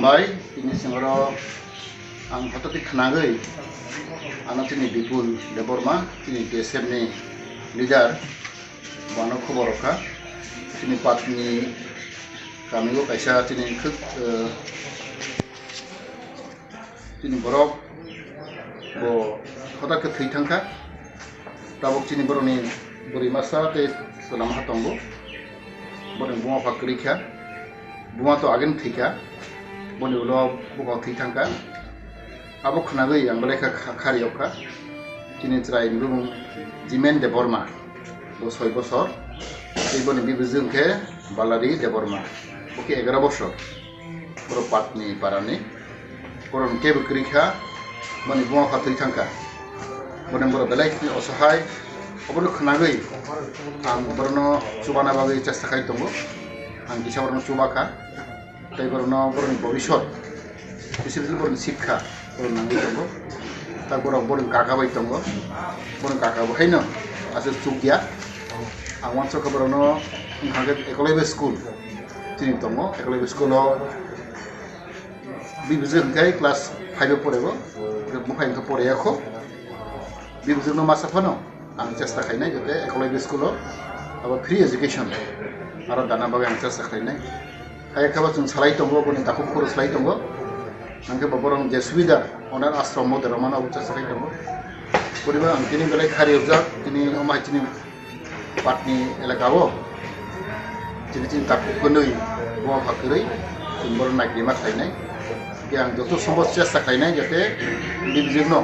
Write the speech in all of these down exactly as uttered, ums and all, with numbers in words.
Bai, tini sengoro ang hotati khnagwi ano chini Bipul Debbarma, chini T S F ni leader, bono khobor rokha. Chini patni kamio kaisa chini khwk, eh, chini borok bo hoda khe thwi thangkha. Tabuk chini borokni bwrwi masa tei chwla masa tongo. Borokni buma pha kwrwi kha. Buma to agini thwi kha. Boni ulo bukhuk thwi thangkha. Abo khwnagwi ang belai kha kha-, khari okha. Chini chwraini bumung Jimen Debbarma. Bo soi bosor. Tei boni bibijwk hwnkhe Balari Debbarma. Bo khe egaro bosor. Borok patni parani. Borok kebo kwrwi kha, boni buma pha thwi thangkha. Boni borok belai khe osahai. Obono khwnagwi ang borokno chubana bagwi chesta khai tongo. Ang kisa borokno chuba kha. Tei borokno borokni bobisot, specially borokni sikha, borok nangwi tongo. Tak borok borokni kaka bai tongo. Borokni kaka bo haino aswk chukya. Ang uansukha borokno wngkha khe Eklavya school chini tongo. Eklavya school o bibijwk hwnkhe class five o porego, buphai hwnkhe poriyakho. Bibijwkno masa phano ang chesta khainai, joto Eklavya school o abo free education aro dana bagwi ang chesta khainai. Hai khe bo chwng salai tongo, boni takhuk phuru salai tongo. Hwnkhe bo borok je subida onar ashram o derma mano abo chesta khai tongo. Poribar ang tini belai khari rijak, tini omo hai chini patni elaka o chini chini takhuk kwnwi buma pha kwrwi chwng borok naikrima khlainai. Hwnkhe ang joto sombo chesta khlainai, jate bibijwkno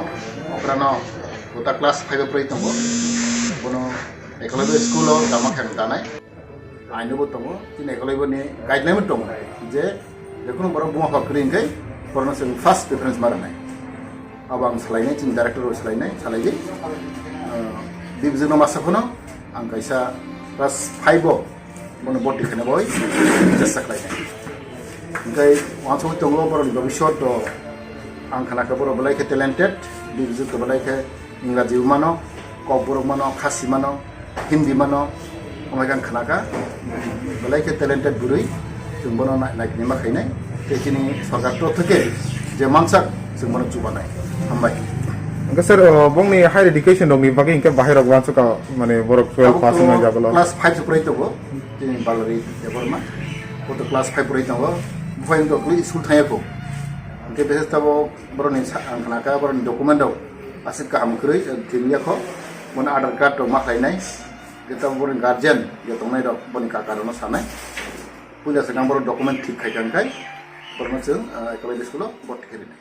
okrano kota class five o prai tongo, bono Eklavya school o tama khe ang tanai. Aino bo tongo, chini Eklavya ni guideline bo tongo je, jekhunu borok buma pha kwrwi hwnkhe borokno chwng first preference ma rwnai. Abo ang swlainai, chini director bo swlainai, swlaigwi. Ah, bibijwkno masa phano ang kaisa class five o bono bhorti khaina bai chesta khlainai. Hwnkhe uansugwi tongo borokni bobisot o, ang khna khe borok belai khe talented, bibijwk to belai khe Ingraji bo mano, Kokborok mano, Khasi mano, Hindi mano, omo khe ang khna kha. Belai khe talented bwrwi, chwng bono nai-, naikinima khainai. Tei chini sorkar torof theke je mansak, chwng bono chubanai. Hambai. Hwnkhe sir, o, bongni higher education rokni bagwi hwnkhe bahai rok uansukha, mane borok twelve pass wngnai jabolo. Class five se prai tongo, chini Balari Debbarma. Bo to class five prai tongo. Buphai wngkha kuli school thangya kho. Hwnkhe bese tabok borokni sa-, ang khna kha borokni document rok aswk kaham kwrwi, eh, thwimya kho. Bono Aadhaar card rok ma khlainai. Hwnkhe tabok borokni guardian je tongnai rok boni kaka rokno sanai. Puila swkang borok document thik khai kha hwnkhe borokno chwng, eh, Eklavya school o bhorti khe rinai.